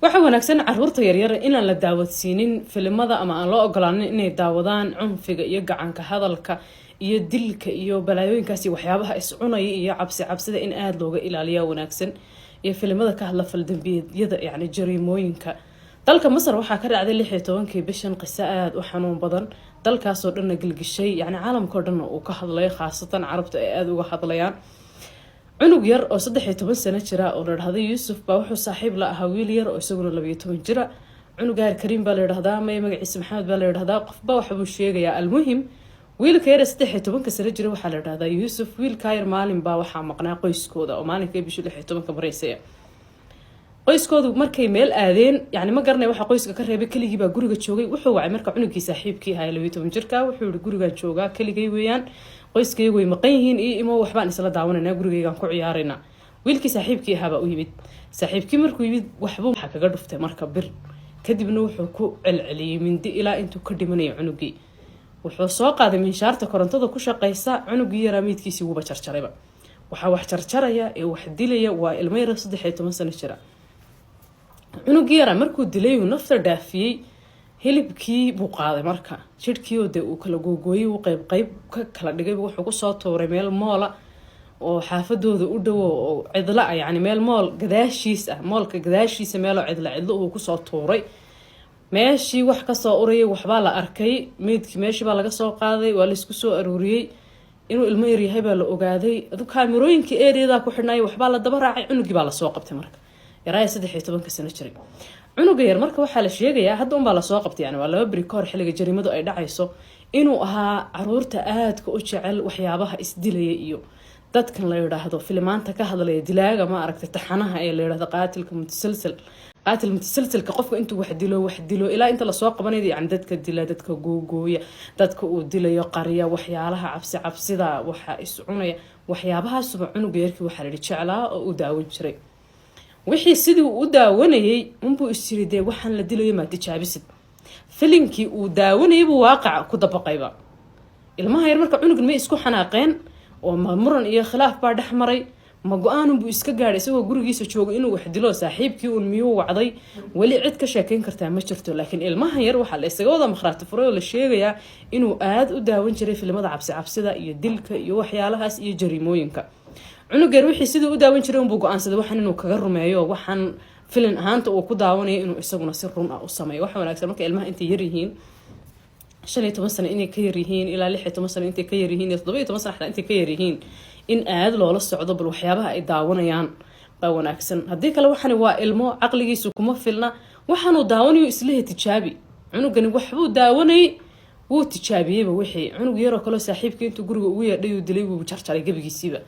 Waxaa wanaagsan caruurta yaryar inaan la daawadsiinin filimada ama aan loo ogolaanin inay daawadaan cunfiga iyo gacanka hadalka iyo dilka iyo balaayooyinkaas iyo waxyaabaha iscunaya iyo cabsi cabsida in aada looga ilaaliya wanaagsan, iyo filimada ka hadla faldambiyeedyada, yacni jariimooyinka. Dalka Masar waxaa ka dhacday 16-kii bishan qiso aada u xanuun badan, dalkaasoo dhanna gilgishay, yacni caalamkao dhanna uu ka hadlayo, khaasatan Carabta ay aada uga hadlayaan. Cunug yar oo 13 sano jira oo la dhahday Yuusuf baa wuxuu saaxiib la ahaa wiil yar oo isaguna 12 jira. Cunugaar Kariim baa la yidhahdaa, maya, magaciisa Maxamed baa la yidhahdaa, qofba waxbuu sheegayaa. Almuhim, wiilka yar ee 13-ka sano jira waxaa la dhahdaa Yuusuf. Wiilkaa yar maalin baa waxaa maqnaa qoyskooda oo maalinka bishu 16-ka maraysaya. Qoyskoodu markay meel aadeen, yani ma garanay waxa qoyska ka reebay, keligii baa guriga joogay. Wuxuu wacay marka cunugii saaxiibkii ahaa 12 jirka. Wuxuu yihi: "Gurigaan joogaa, keligay weeyaan, qoyskaygu way maqan yihiin, iyo imo, waxbaan isla daawanayna, gurigaygaan ku ciyaaraynaa." Wiilkii saaxiibkii ahaabaa u yimid. Saaxiibkii markuu yimid, waxbuu waxa kaga dhuftay marka bir, kadibna wuxuu ku celceliyey mindi ilaa intuu ka dhimanaya cunugii. Wuxuu soo qaaday minshaarta korontada ku shaqeysa. Cunugii yaraa meydkiisii wuuba jarjarayba. Waxaa wax jarjaraya ee wax dilaya waa ilmo yara 13 sano jira. Cunugii yaraa markuu dilay, uu nafta dhaafiyey, hilibkii buu qaaday. Marka jidhkii oo dee uu kala googooyey, uu qayb qayb ka kala dhigay, wuxuu kusoo tuuray meel moola oo xaafadooda u dhowo oo cidla ah, yacni meel mool gadaashiis ah, moolka gadaashiisa meeloo cidla cidlo uu kusoo tuuray. Meeshii wax kasoo urayay, waxbaa la arkay. Meydkii meeshii baa laga soo qaaday, waa laisku soo aruuriyey. Inuu ilmo yaryahay baa la ogaaday. Adu kaamirooyinkii areadaa ku xidhnay waxbaa la daba raacay. Cunugii baa lasoo qabtay marka yaraaya 13-ka sano jiray. Cunuga yar marka waxaa la sheegayaa hadda unbaa lasoo qabtay, yani waa 2 beri kahor xilliga jariimadu ay dhacayso, inuu ahaa caruurta aadka u jecel waxyaabaha isdilaya iyo dadkan la yidhaahdo filimaanta ka hadlaya dilaaga, ma aragtay, taxanaha ee la yidhahdo qaatilka mutasalsal, qaatil mutasalsalka, qofka intuu wax dilo, wax dilo ilaa inta lasoo qabanayo, yani dadka dila, dadka googooya, dadka uu dilayo qariya, waxyaalaha cabsi cabsida, waxa iscunaya, waxyaabahaasuba cunuga yarkii waxaa la yidhi jeclaa oo u daawan jiray. Wixii sidii uu u daawanayay unbuu isyiri: "Dee waxaan la dilayo maa tijaabisid?" Filinkii uu daawanayay buu waaqaca ku dabaqayba ilmaha yar. Marka cunugan may isku xanaaqeen oo ma muran iyo khilaaf baa dhex maray, ma go-aanunbuu iska gaadhay isagoo gurigiisa jooga inuu wax dilo, saaxiibkii uun miyuu wacday? Weli cid ka sheekeyn kartaa ma jirto. Laakiin ilmahan yar waxaa la isaga wada makhraati furay oo la sheegayaa inuu aada u daawan jiray filimada cabsi cabsida iyo dilka iyo waxyaalahaas iyo jariimooyinka. Cunug yar wixii siduu u daawan jiray unbuu go-aansaday waxaan inuu kaga rumeeyo, waxaan filin ahaanta uu ku daawanayo inuu isaguna si run ah u sameeyo. Waxa wanaagsan marka ilmaha intay yar yihiin, 15 sano inay ka yaryihiin ilaa 16 sano intay ka yaryihiin iyo 17 sano xataa intay ka yaryihiin, in aada loola socdo bal waxyaabaha ay daawanayaan baa wanaagsan. Haddii kale waxani waa ilmo, caqligiisu kuma filna. Waxaanuu daawanayo islehe tijaabi. Cunugani waxbuu daawanayay, wuu tijaabiyeyba wixii. Cunug yaroo kaleo saaxiibkii intuu guriga ugu yeedhay uu dilay, wuu jarjaray gebigiisiiba.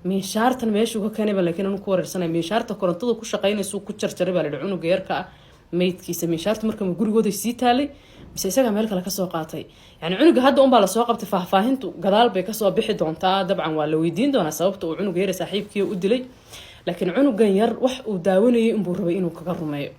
Minshaartan meeshuu ka keenayba laakiin anu ku wareersanay. Minshaarta korontada ku shaqeynaysu ku jarjaray baa layihi cunuga yarka ah meydkiisa. Minshaarta marka ma gurigooda sii taalay mise isagaa meel kale kasoo qaatay? Yani cunuga hadda unbaa lasoo qabtay, faahfaahintu gadaal bay kasoo bixi doontaa. Dabcan waa la weydiin doonaa sababta uu cunuga yar saaxiibkii u dilay, laakiin cunugan yar wax uu daawanayay unbuu rabay inuu kaga rumeeyo.